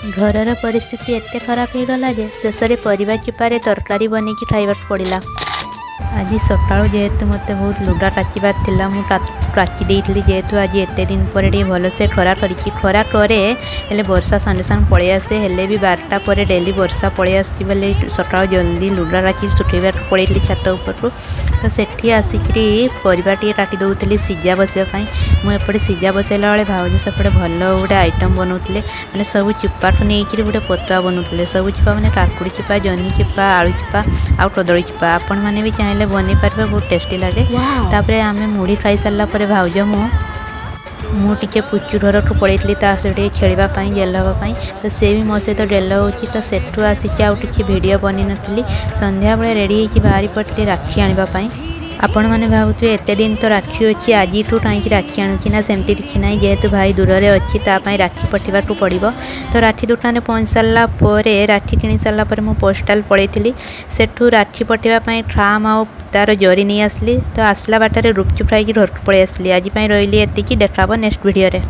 ଘରର ପରିସ୍ଥିତି ଏତେ ଖରାପ ହେଇଗଲା ଯେ ଶେଷରେ ପରିବା ଚୋପାରେ ତରକାରୀ ବନେଇକି ଖାଇବାକୁ ପଡ଼ିଲା। ଆଜି ସକାଳୁ ଯେହେତୁ ମୋତେ ବହୁତ ଲୁଗା କାଚିବାର ଥିଲା, ମୁଁ କାଚି ଦେଇଥିଲି। ଯେହେତୁ ଆଜି ଏତେ ଦିନ ପରେ ଟିକେ ଭଲସେ ଖରା କରିଛି। ଖରା କରେ, ହେଲେ ବର୍ଷା ସାଙ୍ଗେ ସାଙ୍ଗେ ପଳେଇ ଆସେ। ହେଲେ ବି 12ଟା ପରେ ଡେଲି ବର୍ଷା ପଳେଇ ଆସୁଛି ବୋଲି ସକାଳୁ ଜଲ୍ଦି ଲୁଗା କାଚି ଶୁଖେଇବାକୁ ପଳେଇଥିଲି ଛାତ ଉପରକୁ। ତ ସେଠି ଆସିକିରି ପରିବା ଟିକେ କାଟି ଦେଉଥିଲି ସିଝା ବସିବା ପାଇଁ। ମୁଁ ଏପଟେ ସିଝା ବସେଇଲା ବେଳେ ଭାଉଜ ସେପଟେ ଭଲ ଗୋଟେ ଆଇଟମ୍ ବନାଉଥିଲେ। ମାନେ ସବୁ ଚୋପାକୁ ନେଇକିରି ଗୋଟେ ପତୁଆ ବନାଉଥିଲେ। ସବୁ ଚୋପା ମାନେ କାକୁଡ଼ି ଚୋପା, ଜହ୍ନି ଚୋପା, ଆଳୁ ଚୋପା ଆଉ କଦଳୀ ଚୋପା। ଆପଣମାନେ ବି ଚାହିଁଲେ ବନେଇ ପାରିବେ, ବହୁତ ଟେଷ୍ଟି ଲାଗେ। ତାପରେ ଆମେ ମୁଢ଼ି ଖାଇସାରିଲା ପରେ ଭାଉଜ ମୁଁ ଟିକେ ପୁଚୁ ଘରକୁ ପଳେଇଥିଲି ତା ସହିତ ଟିକେ ଖେଳିବା ପାଇଁ, ଗେଲ ହେବା ପାଇଁ। ତ ସେ ବି ମୋ ସହିତ ଗେଲ ହେଉଛି। ତ ସେଠୁ ଆସିକି ଆଉ କିଛି ଭିଡ଼ିଓ ବନେଇ ନଥିଲି। ସନ୍ଧ୍ୟାବେଳେ ରେଡ଼ି ହେଇକି ବାହାରି ପଡ଼ିଥିଲି ରାକ୍ଷୀ ଆଣିବା ପାଇଁ। ଆପଣମାନେ ଭାବୁଥିବେ, ଏତେ ଦିନ ତ ରାକ୍ଷୀ ଅଛି, ଆଜିଠୁ କାହିଁକି ରାକ୍ଷୀ ଆଣୁଛି? ନା, ସେମିତି କିଛି ନାହିଁ। ଯେହେତୁ ଭାଇ ଦୂରରେ ଅଛି, ତା ପାଇଁ ରାକ୍ଷୀ ପଠେଇବାକୁ ପଡ଼ିବ। ତ ରାକ୍ଷୀ ଦୋକାନରେ ପହଞ୍ଚି ସାରିଲା ପରେ, ରାକ୍ଷୀ କିଣି ସାରିଲା ପରେ ମୁଁ ପୋଷ୍ଟାଲ ପଳେଇଥିଲି। ସେଠୁ ରାକ୍ଷୀ ପଠେଇବା ପାଇଁ ଖାମ ଆଉ ତାର ଜରି ନେଇ ଆସିଲି। ତ ଆସିଲା ବାଟରେ ଗୁପଚୁପ୍ ଖାଇକି ଘରକୁ ପଳେଇ ଆସିଲି। ଆଜି ପାଇଁ ରହିଲି ଏତିକି। ଦେଖା ହେବ ନେକ୍ସଟ ଭିଡ଼ିଓରେ।